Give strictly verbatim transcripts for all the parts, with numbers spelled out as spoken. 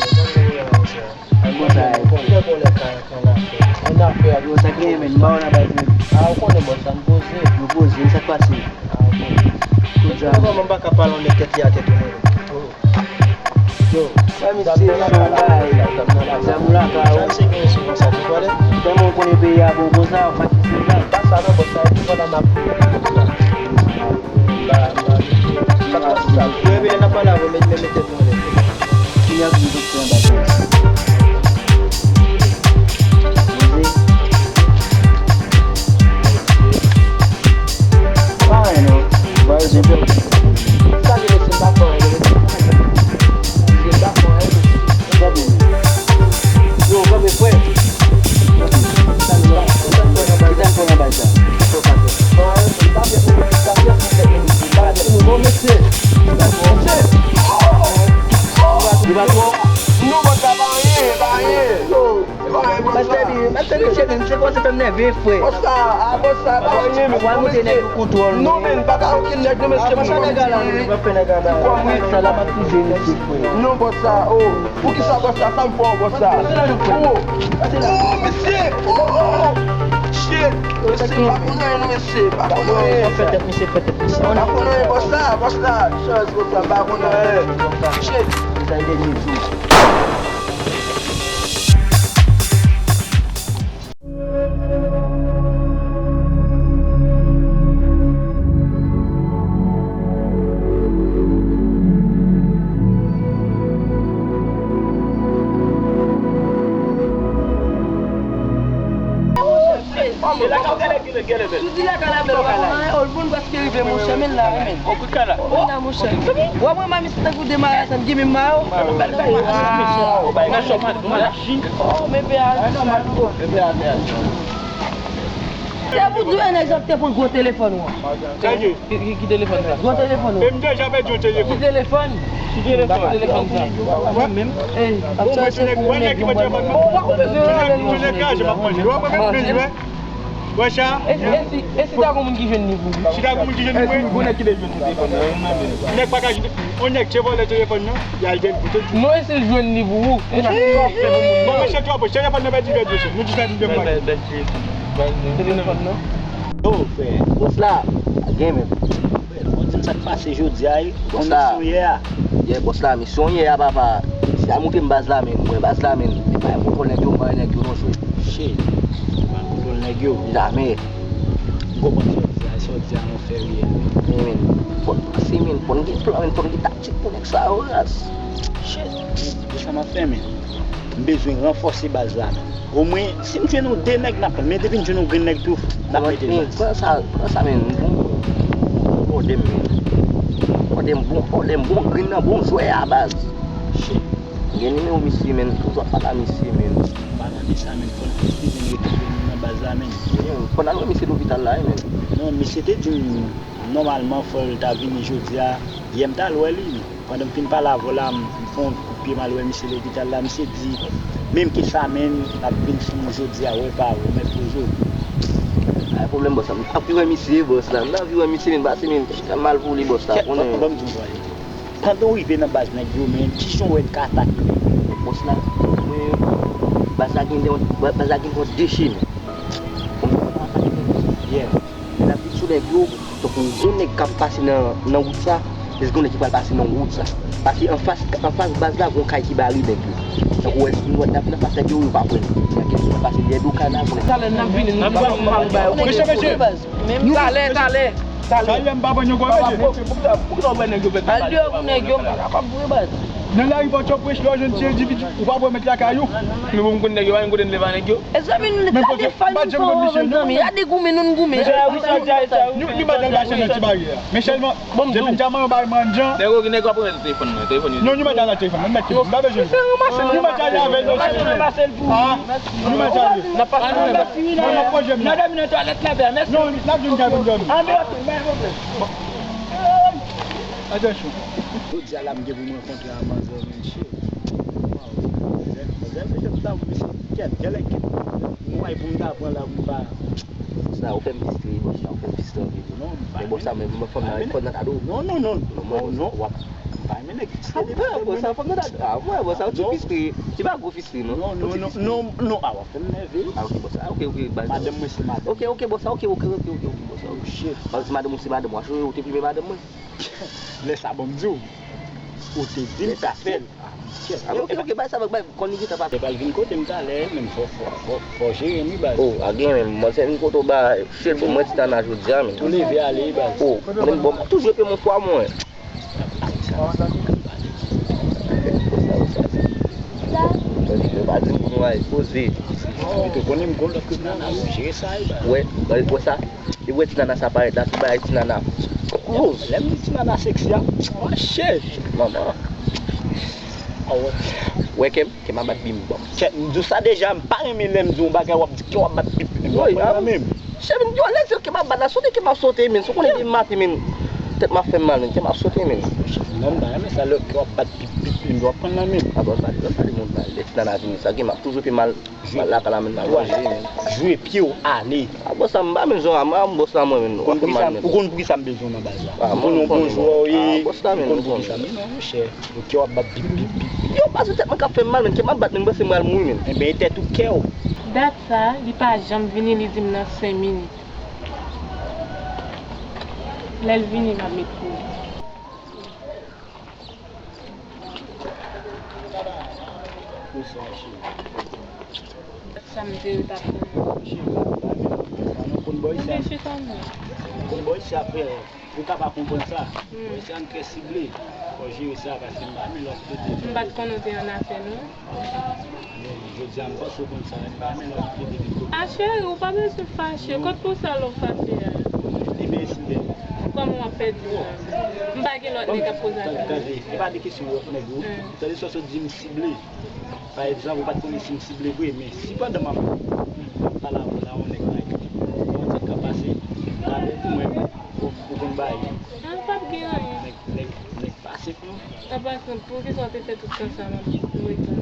Konsa, yo. Yo, sa gen, men, m ba w nan bay, men. Ah, ou konnen, bòs, sa m poze. Yo poze, sa k pase? Ah, ok. Kout zam. Mwen pa ka pale yon nèg tèt li atè tou, non. Yo, wè misye nan bay zam lakay ou. Sa misye gen sou konsa, tou pale? Tèlman w konnen peyi a bon konsa, w pa kite sa. Pa sa non, bòs, sa e tou pandan n ap. Ba, ba, sa pa sa. Mwen vini nan pale avè w, men, men, mete tou anlè. Kounya pou m soti anba tè. Poze. Pa anyen non. Ba yo zen pè. Sa li mesye pa fè anyen, mesye. Mesye pa fè anyen, mesye. Yo, kanpe, frè. Sa li pa, sa li pa fè anyen, bay sa. Yo pa twò. Non, bòs, sa pa anyen, pa anyen. Yo, pa anyen, bòs, sa. Mastè di, mastè di, chèf, misye kòmanse fè m nève, frè. Bòs, sa, a, bòs, sa, pa anyen, men. Wa moute nèg yo kontwòl. Non, men, pa ka okenn nèg, non, men, se mwen, mwen, mwen. Sa la, m ap touye misye, frè. Non, bòs, sa, oh. Poukisa, bòs, sa, sa m fè w, bòs, sa? Oh, oh, mesye, oh, oh, shit. Mesye, pa konn anyen, non, mesye, pa konn anyen. Fè tèt misye, fè tèt misye. Pa konn anyen, bòs, sa, bòs, sa. Chans, bòs, sa, pa konn anyen. Shit. Sa e dènye jou. Sou di lakay la, men w pa konn anyen, o, l bon, prèske rive, monchè, men l la, men. O, kout kay la. O, men la, monchè. W ap wè mami se tankou de marasan, gen menm mayo. Wow. Nan chòp machin. O, men pè a. Se pou di w, nèg sa te pran gwo telefòn ou an. Ki, ki, ki telefòn sa? Gwo telefòn ou an. E m deja pèdi yon telefòn. Ki telefòn? Ki telefòn? Telefòn sa. Mwen menm. Ey, ap chache pou nèg yo ban nou. Ou pa koupe vè anlè nou. Tout nèg kraze m ap manje. Ou pa manje manje, wè? Wè sa? E, e si, e si ta gon moun ki jwenn li pou ou? Si ta gon moun ki jwenn li pou mwen? Gon nèg ki te jwenn li telefòn nan, nan men. Nèg pa ka jwenn, yon nèg te vòlè telefòn nan, y al gen l pou tout. Non, e si l jwenn li pou ou? E sa ki w ap fè pou moun nan? Bon, mesye, twò pòch, telefòn nan pèdi vèt, mesye. Nou di sa nou te mande. Telefòn nan? Yo, frè, bòs la, pa gen menm. Frè, ou di m sa k pase jodi a, wi. Bòs la. Misyon yè a. Yeah, bòs la, misyon yè a, papa. Se a montre m baz la, men. Mwen, baz la, men. E pa kontwòl nèg yo, m pa wè nèg yo non, frè. Shit. Pa kontwòl nèg yo. Jamè. M konprann sa w di a, sa w di a, yon fè reyèl, men. Men, men. Fò n panse, men. Fò n gen plan, men. Fò n gen taktik pou nèg sa yo, ras. Shit. Men sa m ap fè, men. M bezwen ranfòse baz la, men. Omwen, si n jwenn yon de nèg, n ap pran. Men depi n jwenn yon grenn nèg tou, n ap mete l. Pran sa, pran sa, men. Bon, bon, bon, bon, men. Bon, bon, bon, bon, grenn nan, bon jwè a, baz. Shit. Gen nimewo misye, men. Toujou ap pale a misye, men. Pale de sa, men. Fò n eseye n retire nou nan baz la, men. Fò n al wè misye lopital la, wi, men. Non, misye te di m, nòmalman, fò l ta vini jodi a. Yè m t al wè li, men. Pandan m fin pale avè w la, m, m fè yon kout pye m al wè misye lopital la. Misye di, menm ke sa, men, l ap vin sou mwen jodi a, wè pa wè, mèt poze w. Pa gen pwoblèm, bòs la. M anvi wè misye, bòs la. M anvi wè misye, men, pase, men, chita mal pou li, bòs la. Kèt, konnen. Ban m di w yon bagay. Pandan w rive nan baz nèg yo, men, kijan w wè n ka atake nèg yo? Bòs la, mwen, baz la gen de, baz la gen de chemen. Kòman w ka atake nèg yo? Yeah. N ap vin sou nèg yo, tankou yon nèg k ap pase nan, nan wout sa, epi gon nèg ki pral pase nan wout sa. Paske anfas, anfas baz la, gon kay ki bare nèg yo. Tankou w wè, si nou wè n ap vin anfas nèg yo, yo p ap wè nou. Nèg yo pral pase dèyè do kay la, gon nèg. Talè n ap vini, n ap ba w, ba w, ba w. Mesye, mesye. Talè, talè, talè. Talè m pa pran yon gwo mesye. Poukisa, poukisa w wè nèg yo fè sa? Al deyò pou nèg yo, m pa kapab vre baz. Nan lari Pòtoprens, lè w jwenn ti endividi, ou p ap remèt lakay ou. Men bon, m konn nèg yo, pa gen kote n leve a nèg yo. E zanmi, nou ta te fè nou fè yon zanmi. Gade goumen nou, n goumen. Mesye, nou, nou pa t al mache nan ti baryè a. Men sèlman, depi n ta manyen yon bagay manjan. Nèg yo, nèg yo ap remèt telefòn nan, telefòn yo. Non, nou mèt al nan telefòn nan, nou mèt telefòn. M pa bezwen. Nou mèt ale avè l, mesye. Ah, nou mèt ale. N ap pase nan batiman. Mwen, m ap pran jèm nan. Madanm nan twalèt la, bè, mèsi. Non, n ap jwenn kay pou n dòmi. An deyò, pa gen pwoblèm. Atansyon. Jodi a la, m gen pou m rankontre a manzè, men shit. Waw. Manzè, manzè, mesye, m ta, mesye, kèt, gèlè kèt. M wè pou m ta pran la, pou m pa. Sa, ou fè m pis wi, bòs la, ou fè m pis anpil. Non, m pa. Men bòs la, men mwen fè m nan, fè m nan kado. Non, non, non. Non, non, non. W ap Pa renmen nèg ki sere. Ah, bò sa, fòk nou ta, ah, wè, bò sa, ou ti fistre. Li pa gwo fistre, non. Non, non, non, non, non, ah, w ap fè m nève. Ah, ok, bò sa, ok, ok, baz. Madanm mwen se madanm. Ok, ok, bò sa, ok, ok, ok, ok, ok, bò sa, ok. Oh, shit. Baz, se madanm ou, se madanm ou. A, ou te plimen madanm mwen. Lè sa, bon, m di w. Ou te di m ka fè l. Ah, shit. Ah, ok, ok, bay sa, bay, bay, konn li gentan pa. Lè pral vin kote m talè, menm fò, fò, fò, fò jere m, wi, baz. Oh, a gen menm, mwen se vin kote w ba, shit, bon, mwen ti tana jodi a, men. Ou leve ale, baz. Oh, men bon, toujou epi mon fwa mwen. Yo pa di m pou nou al poze. Ou konnen m gon lòt kote nan la, m jere sa, e ba. Wè, wè, wè sa. E wè ti nana sa parèt la, tout bagay ti nana. Kouz. Lè m di ti nana seksi a, oh shit. Manman. Ah, wè. Wè kè m, kè m ap bat bim bòm. Chèt, m di w sa deja, m pa renmen lè m di w yon bagay, w ap di kè w ap bat bim bòm. Wi, ah, menm. Chèf, m di w, lè se kè m ap bat la, sote kè m ap sote, men. Si w konnen depi maten, men, tèt m ap fè m mal, men, kè m ap sote, men. Mwen, m pa renmen sa, lè kè w ap bat pip, pip, pip, m dwe pran nan men m. A, bon, sa, sa, sa, moun mal. Lè ti nana vini, sa, gen m ap toujou fè mal, mal lakay la, men, mal manje, men. Jwe pye w ale. A, bon, sa, m pa menm jan, a, m, a, bon, sa, mwen, men, w ap fè m mal, men. Ou konn poukisa m bezwen w nan baz la. A, mwen, m konnen, mwen. A, bon, sa, men, ou konn poukisa m, non, monchè. Yo, kè w ap bat pip, pip, pip, pip. Yo, pa sou tèt mwen k ap fè m mal, men, kè m ap bat, men, m panse m pral mouri, men. Enben, e tèt ou kè w. Dat sa, li pa janm vini, li di m nan senk minit. Lè l vini, m ap met pou li. Sa m te ret ap tann. Chita, pa gen pwoblèm. Ou konn bò isi a. Mwen chita mwen. Ou konn bò isi a, frè. Ou ka pa konprann sa. Hmm. Bon, se yon trè sible. Fò jere sa, paske m pa renmen lòt kote. M pa t konnen w te annafè, non. Men, jodi a, m panse w konn sa, m pa renmen lòt kote vin kote. A, cheri, ou pa bezwen fache. Kot pou sa lè w fache a? Li men sible. Kòman w ap pèdi la? M pa gen lòt nèg k ap koze avè m. Tande, tande, e pa de kesyon lòt nèg, ou. Hmm. Tande sa w sot di m sible. Pa egzanp, ou pa t konnen si m sible vre, men si pandan m ap, m ap pale avè w la, yon nèg bay yon ti ka pase, m ka bèl pou mwen, ou, ou konn bay. An, p ap gen anyen. Nèg, nèk, nèk pa senp non. An pasan, poukisa w te fè tout tan sa m ap ret la?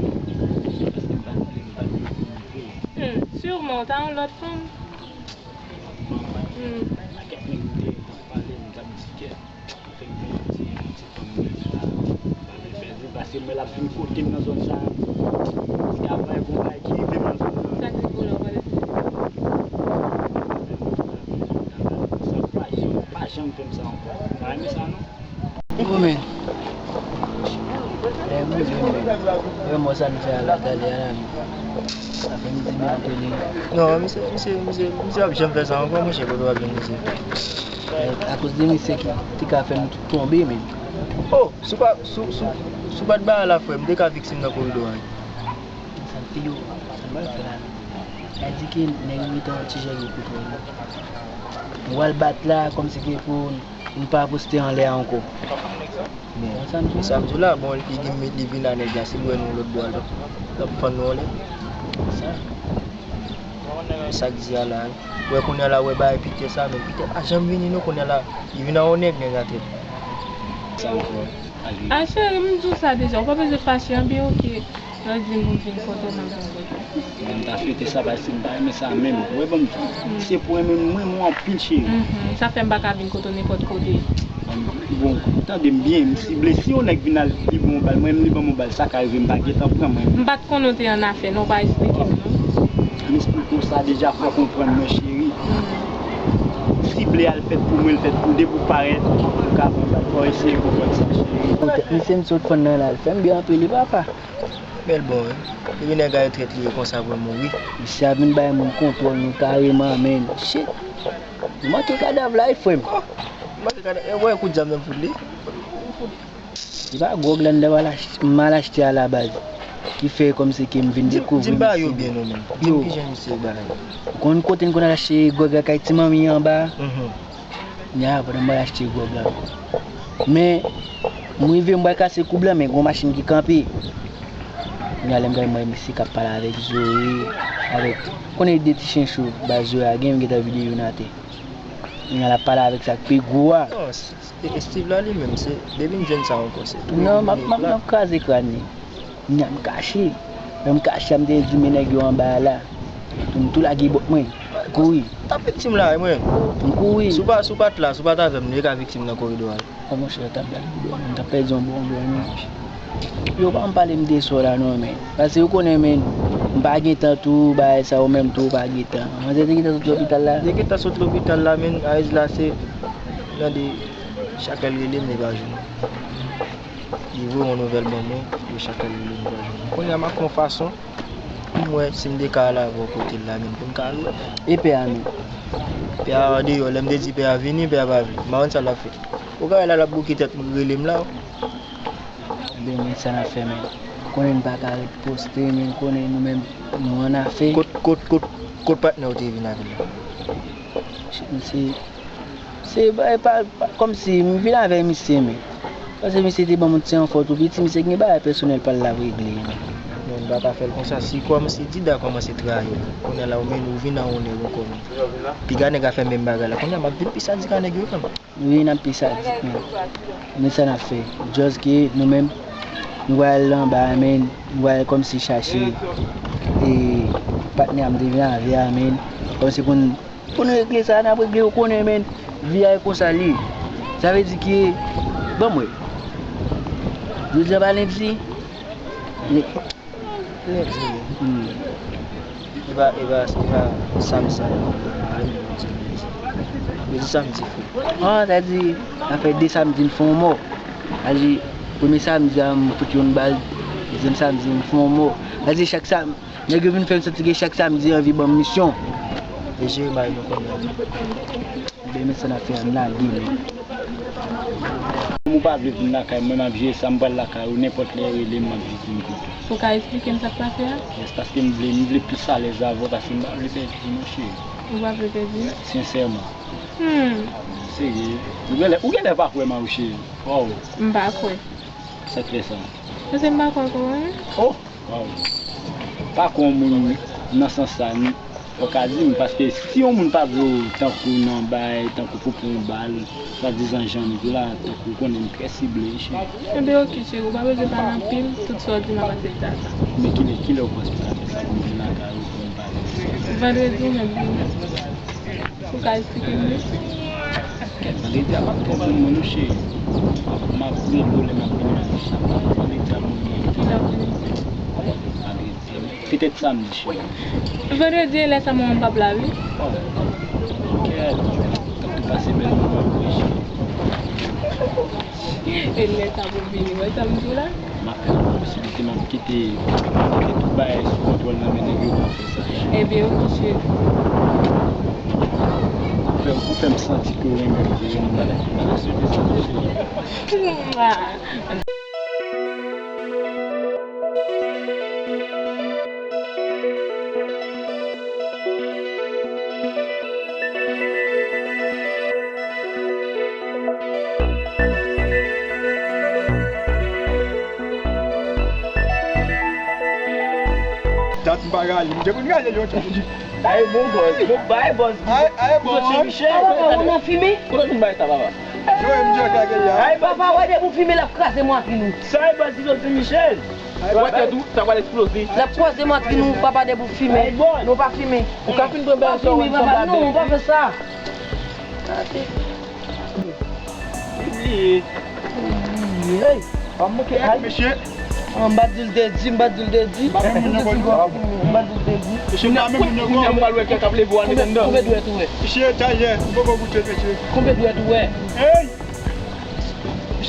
Paske m pa t vle, m pa t vle pou m vre. Hmm, siman w ta yon lòt fanm. Hmm. Pakèt nèg m te ret ap pale, m t ap di kè. Fè m gen yon ti, yon ti fanm mwen la, m pa vle pèdi l, paske m wè l ap vin kote m nan zòn sa. Paske apre gon bagay ki rive m nan zòn nan. Sa k rive w la, w pa vle fè? Sa pa janm, pa janm fè m sa ankò. M pa renmen sa non. Bon, men. Lè m rive, men, vrèman sa m fè a la, talè a la, men. Sa fè m di, men, anpil. Non, misye, misye, misye, misye ap janm fè sa ankò, monchè, kote w ap jwenn misye? Akoz de misye ki, ki ka fè nou tout tonbe, men. Oh, si w pa, si w, si w, si w pa t ba la, frè m, m te ka viktim nan koridò a. Sa m fè yo, sa m pral fè la. Sa di ke nèg yo mete yon ti jèl yo kote w. Ou al bat la, kòmsi ke pou nou pa poste anlè ankò. Bon, sa m di w la, bon, li gen met li vin la, nèg la, si l wè nou lòt bò a, l ap, l ap fann nou anlè. Sa. Sa k di a la, wè kounye a la, wè bagay Pitè sa, men Pitè pa janm vini non kounye a la. Li vin a yon nèg, nèg atè. Sa ankò. A cheri, m di w sa deja, ou pa bezwen fache an, byen oke. Lè w di m pou m vin kote w, m ap vin kote w. Mwen, m ta swete sa, paske m pa renmen sa menm. Ou wè, ban m di w, se pou renmen mwen, mwen anpil, cheri. Mhm, sa fè m pa ka vin kote w nenpòt kote. Bon, tande m byen, m sible. Si yon nèg vin al li ban m yon bal, mwen menm li ban m yon bal, sa ka rive m pa gentan pran mwen. M pa t konnen w te annafè, non, w pa esplike m, non. M esplike w sa deja, fò w konprann mwen, cheri. Sible a l fèt pou mwen, l fèt pou depi w parèt, ou ka pran bal. Fò w eseye konprann sa, cheri. Misye m sot fann nan la, l fè m byen anpil, wi, papa. Bèl bon, wi. Epi nèg a e trèt li ye konsa pou l mouri. Misye ap vin bay moun kontwòl nou kareman, men. Shit. Nou manke kadav la, wi, frè m. Oh, manke kadav, e, wè kout zam nan fout li. Se pa gwòg la m t al achte, m al achte a la baz, ki fè kòmsi ke m vin dekouvri misye. Di m bagay yo byen non, men. Di m kijan misye bagay. Ou konn kote n konn al achte gwòg la kay ti manmi anba a? Mhm. Nya, pandan m al achte gwòg la. Men, m rive, m pral kase koub la, men gon machin ki kanpe. Nya, lè m gade, m wè misye k ap pale avèk Zoe, avèk, konnen de ti chen cho, baz Zoe a gen, m gentan vide youn atè. Nya, l ap pale avèk sa k pi gwo a. Non, s-, s-, e Steve la li menm, se, depi m jwenn sa ankò, se tou. Non, m ap, m ap, m ap kraze kràn li. Nya, m kache. Lè m kache a, m te di men nèg yo anba a la. Tou m tou lage bòt mwen. Kouri. T ap viktim la, e mwen. M kouri. Si w pa, si w pa t la, si w pa t avè m, li ka viktim nan koridò a. O monchè, t ap bèl koudò, m t ap pèdi yon bon bò, non. Yo pa m pale m de sò la, non, men. Paske yo konnen, men, m pa gen tan tou, bagay sa yo menm tou, pa gen tan. Manzè te gentan sot lopital la. Te gentan sot lopital la, men, Ariz la, se, tande, chak lè l rele m, li pa jwenn. Li voye yon nouvèl ban mwen, yo chak lè l rele m, li pa jwenn. Kounye a, m ap fè yon fason. Pou m wè si m te ka al avè w kote l la menm pou n ka al wè. E pè a menm? Pè a andeyò, lè m te di pè a vini, pè a pa vini. M pa konn sa l ap fè. Ou ka wè la l ap bouke tèt m rele m la. Ebyen, men sa n ap fè, men. Konnen n pa ka ret poste, men konnen nou menm, nou annafè. Kot, kot, kot, kot patnè w te vin avè l la? Misye, Se pa, pa, pa, kòmsi m vin avè misye, men. Paske misye te ban m yon ti enfò tou piti, misye gen bagay pèsonèl pa l l ap regle, men. Non, m pa ka fè l konsa. Si kòmsi Dida kòmanse trayi w, kounye a la, ou menm, ou vin a onè w ankò, men. Piga nèg a fè menm bagay la. Kounye a, m ap vin pi sadik a nèg yo, men. Wi, n ap pi sadik, men. Men sa n ap fè. Just ke nou menm, nou pral anba, men. Nou pral kòmsi chache, e, patnè a m te vin avè a, men. Kòmsi pou n Pou n regle sa, n ap regle, ou konnen, men, vi a e konsa l ye. Sa vle di ke, ban m wè. Jodi a pa lendi? Lendi. Hmm. E pa, e pa, e pa samdi sa, non. Jodi samdi, frè. Ah, sa di, sa fè de samdi n fè yon mò. Sa di, premye samdi a, m fout yon bal, dezyèm samdi, m fè yon mò. Sa di, chak sam-, Nèg yo vin fè m santi ke chak samdi anvi ban m misyon. E jere bagay nou konnen. Ebyen, men sa n ap fè a, n lage men. Kòm ou pa vle vin lakay mwen, m ap jere sa, m pral lakay ou, nenpòt lè rele m, m ap vin kote w. Ou ka eksplike m sa k pase a? Yes, paske m vle, m vle plis alèz avè w, paske m pa vle pèdi w, monchè. Ou pa vle pèdi m? Sensèman. Hmm. Serye. Ou genlè, ou genlè pa kwè m, a, cheri. Waw. M pa kwè. Sa k fè sa? Paske m pa kwè ankò, wi. Oh! Waw. Pa kwè yon moun nan sans sa, n-, ou ka di m, paske si yon moun pa vle w tankou nan bay, tankou pou pran yon bal, swadizan jan m di w la, tankou w konnen m trè sible, cheri. Ebyen, oke, cheri, ou pa bezwen pale anpil, tout sa w di m ap aksepte a sa. Men kilè, kilè w panse w ka fè sa pou m vin lakay ou pou m pale? Vandredi, m ap vini. Ou ka eksplike m li? Kèt, vandredi a p ap twò bon mwen non cheri. M ap rele w lè m ap vini nan chak vandredi a mwen. Kilè w vini? Vandredi. Petèt samdi cheri. Vandredi e lè sa manman m p ap la wi. Oh, kèt. T ap tou pase bèl moman vre cheri. E lè sa pou vini, wè sa m di w la? M ap fè tout posiblite, m ap kite, m ap kite tout bagay sou kontwòl nan men nèg yo pou fè sa. Ebyen, oke, cheri. Ou fè, ou fè m santi ke w renmen m, w renmen m. M pa ta swete sa, cheri. Dat m pa rale, m te konn rale lontan. Bay bon bòz, bon bay bòz. Ay, ay, bon. Michel. Papa, ou nan fimen? Kote w vin bay sa, papa? Joe, m di w gade la. Ay, papa, wè depi w fimen, l ap kraze mwa ki nou. Sa e bòz ki sot di Michel. Wè tèt ou, sa pral eksploze. L ap kwaze mantri nou, papa, depi w fimen. Nou pa fimen. Ou ka fin pran bèl sa, ou pa fimen, papa, non, ou pa fè sa. Li bliye. Li bliye. Pa manke ay. Mesye. M pa t di l te di, m pa t di l te di. M pa menm moun yo konn. M pa t di l te di. Mesye, m pa menm moun yo konn. Kounye a m pral wè kè k ap leve w anndan. Konbyen dwèt ou wè? Mesye, tayè, m poko goute, mesye. Konbyen dwèt ou wè? Hey!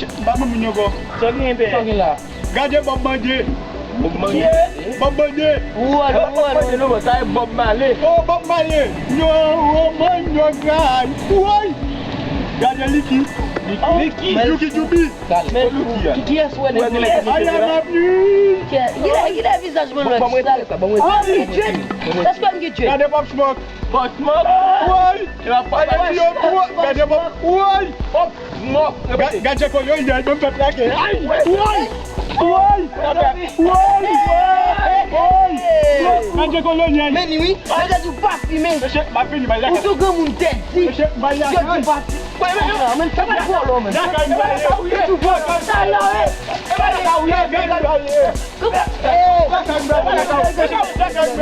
M pa menm moun yo bò. Sa w gen, pè? Sa w gen la? Gade Bob Marley. Bob Marley. Bob Marley. Ou wè, ou wè, ou wè. Sa e Bob Marley. Oh, Bob Marley. Yo, oh, man, yo, guy. Woy! Gade Licky. Licky. Licky Dube. Men, ki, kiyès wè nèg yo? I am happy. Kiyès, kiyès vizaj mwen wè? Bon, bon, bon, bon, bon. Èske m gen djèl? Gade Pop Smoke. Pòt mò. Woy! E pa pòt mò. Gade mò. Woy! Pòt mò. Ga-, gade kolonyèl, menm pèp la gen. Ay! Woy! Woy! Woy! Woy! Gade kolonyèl. Men ni wi, men gade ou pa fimen. Mesye, m ap vini, m al lakay. Ou tou granmoun tèt di. Mesye, m al lakay. Jodi ou pa fimen. Woy, men, men, men, sa pa twò lò, men. Lakay, m al lakay. Ou tou pran sa la, wi. Lakay, m al lakay. Lakay, m al lakay.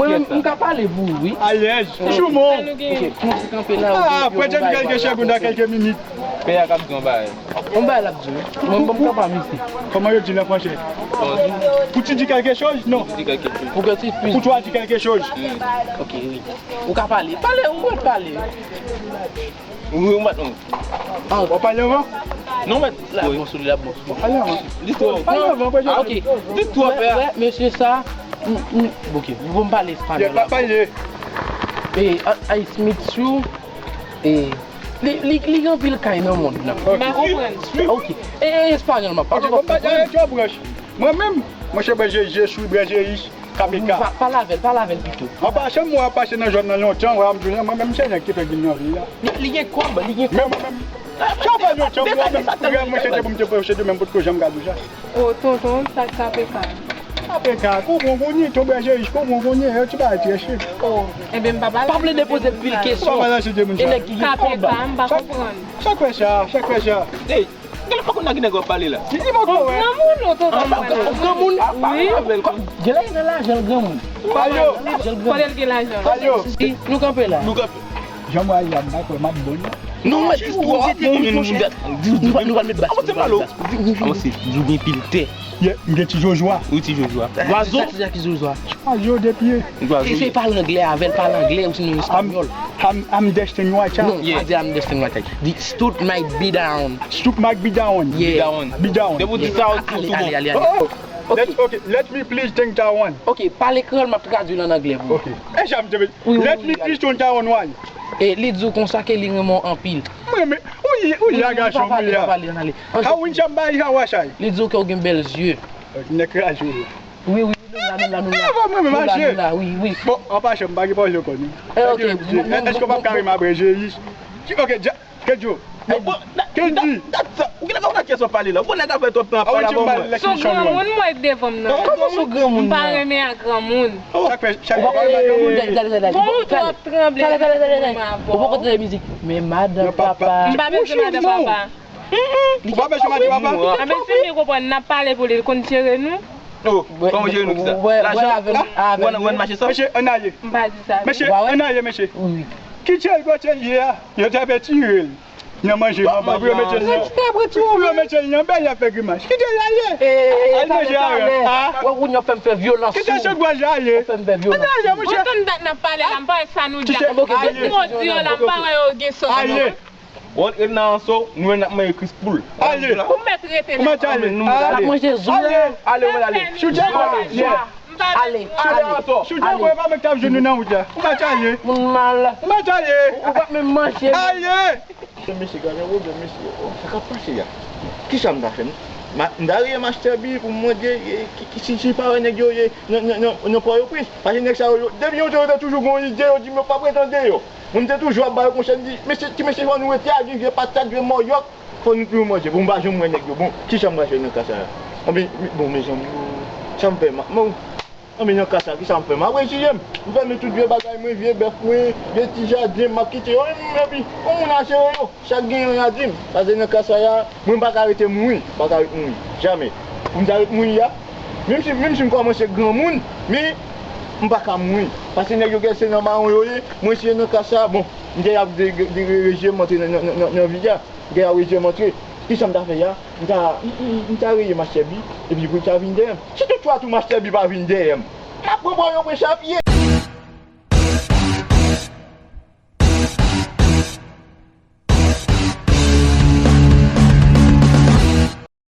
Mwen menm, m ka pale pou ou, wi. Alèz, Joumon. Ok, nou kanpe la. Ah, après quelques secondes, à quelques minutes. Pè a k ap di yon bagay. Yon bagay l ap di, wi. Mwen, bon, m kanpe a misye. Comment yo di l an fransè? Pour tu dis quelque chose? Non. Pour tu dis quelque chose. Pour que tu puisses. Pour toi dire quelque chose. Ok, wi. Ou ka pale. Pale, ou konn pale. Wi, ou mèt non. Ah, w ap pale anvan? Non, mèt. La bon sou li, la bon sou li. Pale anvan. Li twò. Pale anvan, pale anvan. Ah, ok. Li twò, pè. Wè, mesye sa. Mm, mm, ok, bon, m pale espanyòl la. Pale. E, a, a, Smith Shoe, e, li, li, li gen anpil kay nan mond lan. Ok. M pa konprann. Ok. E, e, espanyòl, m ap pale. Ok, bon, m pa pale. Mwen menm, monchè, bwè je, je suis bwè je ish. K P K. Pa, pale avè l, pale avè l pito. An pasan, mwen ap pase nan zòn nan lontan, wè, m di, mwen menm se nèg ki fè vin nan vil la. Li, li gen kòb, li gen kòb. Men mwen menm, sa fè lontan, mwen menm, mwen se te pou m te posede, men m potko janm gade sa. O, tonton, sa K P K. K P K, konprann kounye, tonbe je riche, konprann kounye, yo ti bagay trè chè. O, enben, m pa pale. Pa vle depoze l pil kesyon. Ou pa pale ansanm de moun sa. E nèg ki gen kòb. K P K, m pa konprann. Sa k fè sa, sa k fè sa. Ey, Genlè pa konn nan ki nèg w ap pale la. Li di m ankò, wè. Granmoun, non, tonton, mwen. Granmoun? Wi. Genlè gen lajan, granmoun. Ayo. Kote l gen lajan? Ayo. Si, nou kanpe la. Nou kanpe. Jan m wè a, m pa kwè m ap bon, non. Non, mwen di w, nou, nou, nou, nou, nou pral met bas. Avanse, Malo. Avanse, di w gen pil tè. Yeah, m gen ti zozwa. Wi, ti zozwa. Zwazo? Sa, sa ki zozwa? Zwazo de pye. Zwazo. Eseye pale anglè avè l, pale anglè, ou sinon espanyòl. I'm, I'm, I'm Destin White. Non, yeah. Pa di I'm Destin White. Di Stoop might be down. Stoop might be down. Yeah. Be down. Be down. Depi w di sa, ou tou bon. Ale, ale, ale. Oh, oh. Ok. Let, ok, let me please think that one. Ok, pale kreyòl, m ap tradui l an anglè pou ou. Ok. E sa m te vle. Wi, wi, wi. Let me please think that one, why? E li di w konsa ke li renmen w anpil. Mwen, men, ou ye, ou ye a gason, ou ye a. Ka win sa m bay sa wa chay. Li di w ke w gen bèl zye. Nèg kraze w la. Wi, wi, nou la, nou la, nou la. Ah, bon, mwen, mwen mache. Nou la, nou la, wi, wi. Bon, an pasan, m pa gen pwoblèm konnen. Eh, ok. Èske w p ap kare m apre, Jeyis? Ok, dja, Kedjo. Kedji. Ou genlè pa konn ak kiyès w ap pale la. Ou konn nèg ap fè twòp tan ap pale avè mwen. Son granmoun mwen k devan m nan. Kòman son granmoun nan? M pa renmen ak granmoun. Sa k fè, sa k fè w pa renmen ak granmoun? Bon, ou twò ap tranble. Ou poko tande mizik. Men madan papa. M pa bezwen madan papa. Ou pa bezwen madan papa? Anben, si m byen konprann, n ap pale pou li, l konn jere nou? Oh, kòman w jere nou kisa? Lajan? Ou konn mache san? Mesye, ann ale. M pa di sa. Mesye, ann ale, mesye. Kite l kote l ye a. Yo te retire l. Nan manje, manman, pou yo mete l nan. Pou yo mete l nan bèl, y ap fè grimas. Kite l ale. Al manje aran. Wè, ou fè m fè vyolans. Kite chak vwazin ale. Ou fè m fè vyolans. Al ale, monchè. Mwen konn dat n ap pale la, m pa wè sa nou di a. Tout mo di yo la, m pa wè yo gen sans. Ale. Ou antre nan anso, nou wè n ap manje kris poul. Ale. Ou mèt rete la. Ou mèt ale. N ap manje zo. Ale. Ale, ou mèt ale. Choute ale. Ale, ale. Choute ale, pa mèt ap jwenn nou nan wout la. Ou mèt ale. Moun mal. Ou mèt ale. Ou pa menm manje. Ale. Mesye, gade, gade, mesye, oh, sa k ap pase a? Kisa m ta fè? M ta rele Master B pou m mande, eh, ki, ki, si, si pa wè nèg yo ye nan, nan, nan, nan Pòtoprens. Paske nèg sa yo, yo, depi yon tan yo te toujou gen yon ide, yo di m yo p ap ret tande yo. Mwen, m te toujou ap ba yo konsèy, m di, mesye, ti mesye, fò nou rete a, gen vye patat, vye mòyòk, fò nou toujou manje. Bon, m pa janm wè nèg yo. Bon, kisa m pral fè nan ka sa a? Anben, bon, mezanmi, sa m fè, m ap, bon, anben, nan ka sa a, kisa m fè? M ap reziye m. M fèmen tout vye bagay mwen, vye bèf mwen, vye ti jaden, m ap kite yo. Epi, yon moun a jere yo. Chak gen yon a di m. Paske nan ka sa a, mwen m pa ka rete mouri. M pa ka ret mouri. Jamè. Pou m ta ret mouri a, menm si, menm si m kòmanse granmoun, men m pa ka mouri. Paske nèg yo gen se nan mawon yo ye, mwen se nan ka sa a, bon, m te ap de, de, de reziye m antre nan, nan, nan, nan, nan vi a. M te ap reziye m antre. Kisa m ta fè a? M ta, m, m, m ta rele Master B, epi pou l ta vin dèyè m. Si toutfwa tou Master B pa vin dèyè m, m ap pran bò yo pran chapye.